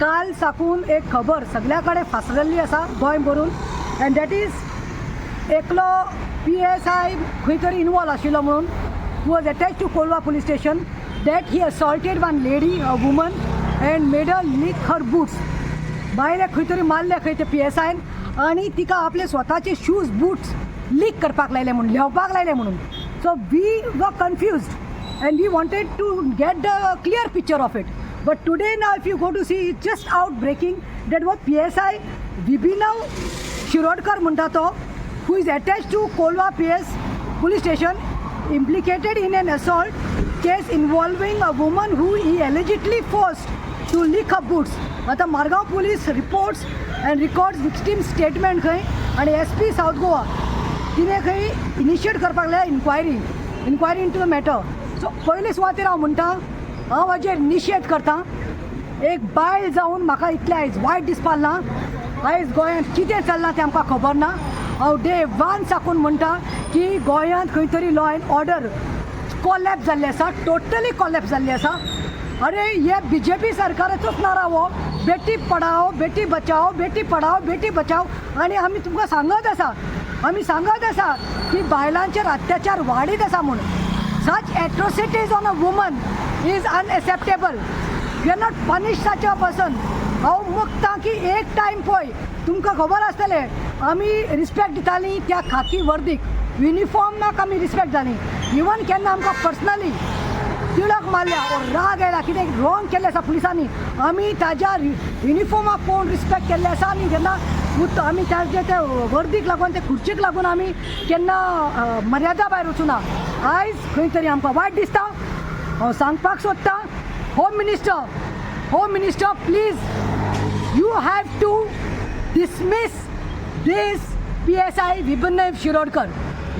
काल साकून एक खबर सगल्या कडेन फासलेली आसा गोंय भरून, अँड that is एकलो पीएसआय खंय तरी इनवॉल्व आशिल्लो म्हणून, was attached to Colva police station, that he assaulted one lady, a woman, and made her lick her boots. बायलेक खंय तरी मारले खंय ते पीएसआयन आनी तिका आपले स्वताचे शूज, बूट्स लीक करपाक लायले म्हणून, ल्हेंवपाक लायले म्हणून. So we were confused and we wanted to get the clear picture of it. But today now, if you go to see, it's just out breaking that what PSI Vibinav Shirodkar म्हणटा तो, who is attached to Colva PS police station, implicated in an assault case involving a woman who he allegedly forced to lick her boots. आतां Margao police reports and records victim statement खंय आनी SP south Goa तिणें खंय initiate करपाक लागल्या inquiry into the matter. So पयले सुवातेर हांव म्हणटा, हांव हाजेर निशेध करता. एक बायल जावन म्हाका इतलें आयज वायट दिसपाक ना. आयज गोंयांत कितें चल्लां तें आमकां खबर ना. हांव डे वन साकून म्हणटा की गोंयांत खंय तरी लॉ एंड ऑर्डर कॉलॅप्स जाल्लें आसा, टोटली कॉलॅप्स जाल्लें आसा. अरे, हे बीजेपी सरकाराचोच नारा हो, "बेटी पढाओ बेटी बचाओ, बेटी पढाओ बेटी बचाओ". आनी आमी तुमकां सांगत आसा, आमी सांगत आसा की बायलांचेर अत्याचार वाडीत आसा म्हूण. Such atrocities on a woman is unacceptable. You are not punish such a person. हांव मागता की एक टायम पळय, तुमकां खबर आसतलें, आमी रिस्पेक्ट दितालीं त्या खाकी वर्दीक, युनिफॉर्माक आमी रिस्पेक्ट जाली. इवन केन्ना आमकां पर्सनली तिडक मारल्या ओर राग आयला, कितें रॉंग केल्लें आसा पुलिसांनी, आमी ताज्या युनिफॉर्माक पळोवन रिस्पेक्ट केल्लें आसा. आनी जेन्ना आमी ताजे ते वर्दीक लागून, ते खुर्चीक लागून आमी केन्ना मर्यादा भायर वचूना. आयज खंय तरी आमकां वायट दिसता. हांव सांगपाक सोदतां, Home Minister, Home Minister, please, you have to dismiss this PSI Vibhanav Shirodkar.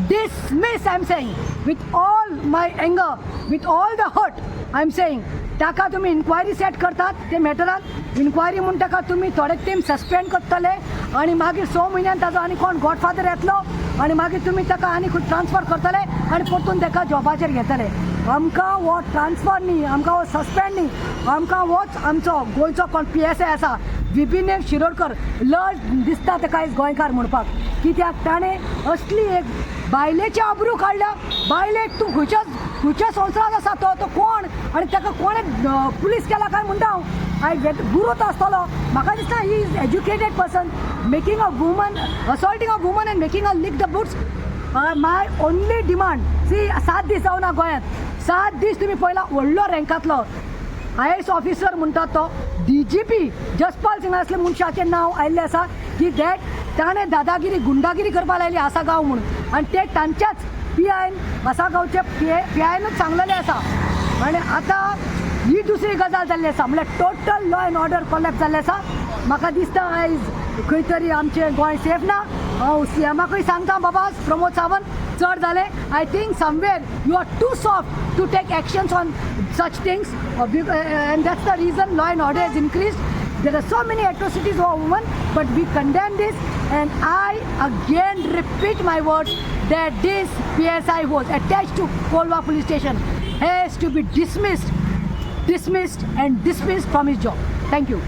Dismiss, I'm saying, with all my anger, with all the hurt, I'm saying, ताका तुमी इन्क्वायरी सेट करतात ते मॅटरान, इन्क्वायरी म्हूण ताका तुमी थोडे तेंप सस्पेंड करतले आनी मागीर 6 म्हयन्यान ताजो आनी कोण गॉडफादर येतलो आनी मागीर तुमी ताका आनी खंय ट्रान्सफर करतले आनी परतून ताका जॉबाचेर घेतले. आमकां हो ट्रान्सफर न्ही, आमकां हो सस्पेंड न्ही, आमकां होच आमचो गोंयचो कोण पीएसआय आसा विपिन शिरोडकर, लज दिसता ताका आयज गोंयकार म्हणपाक. कित्याक ताणें असली एक बायलेची आबरू काडल्या. बायलेक तूं खंयच्या खंयच्या संवसारांत आसा तो, तो कोण आनी ताका कोणें पुलीस केला काय म्हणटा हांव. आयज गुरूत आसतलो म्हाका दिसता. He is educated person, making a woman, assaulting a woman and making her lick the boots. My only demand, see, 7 दीस जावना गोंयांत, 7 दीस तुमी पळयला, व्हडलो रँकांतलो आयएएस ऑफिसर म्हणटात तो डीजीपी जसपाल सिंग असले मनशाचें नांव आयिल्लें आसा की that ताणें दादागिरी, गुंडागिरी करपाक लायली आसागांव म्हणून. आनी ते तांच्याच पीआयन, आसागांवचे पीआयनूच सांगलेलें आसा. आनी आतां ही दुसरी गजाल जाल्ली आसा, म्हणल्यार total law and order collapse जाल्लें आसा. म्हाका दिसता आयज खंय तरी आमचें गोंय सेफ ना. हांव सीएमाकूय सांगता, बाबा प्रमोद सावंत, चड जालें. I think somewhere you are too soft to take actions on such things, and that's the reason law and order is increase. There are so many atrocities over women, but we condemn this, and I again repeat my words that this PSI was attached to Colva police station has to be dismissed, dismissed and dismissed from his job. Thank you.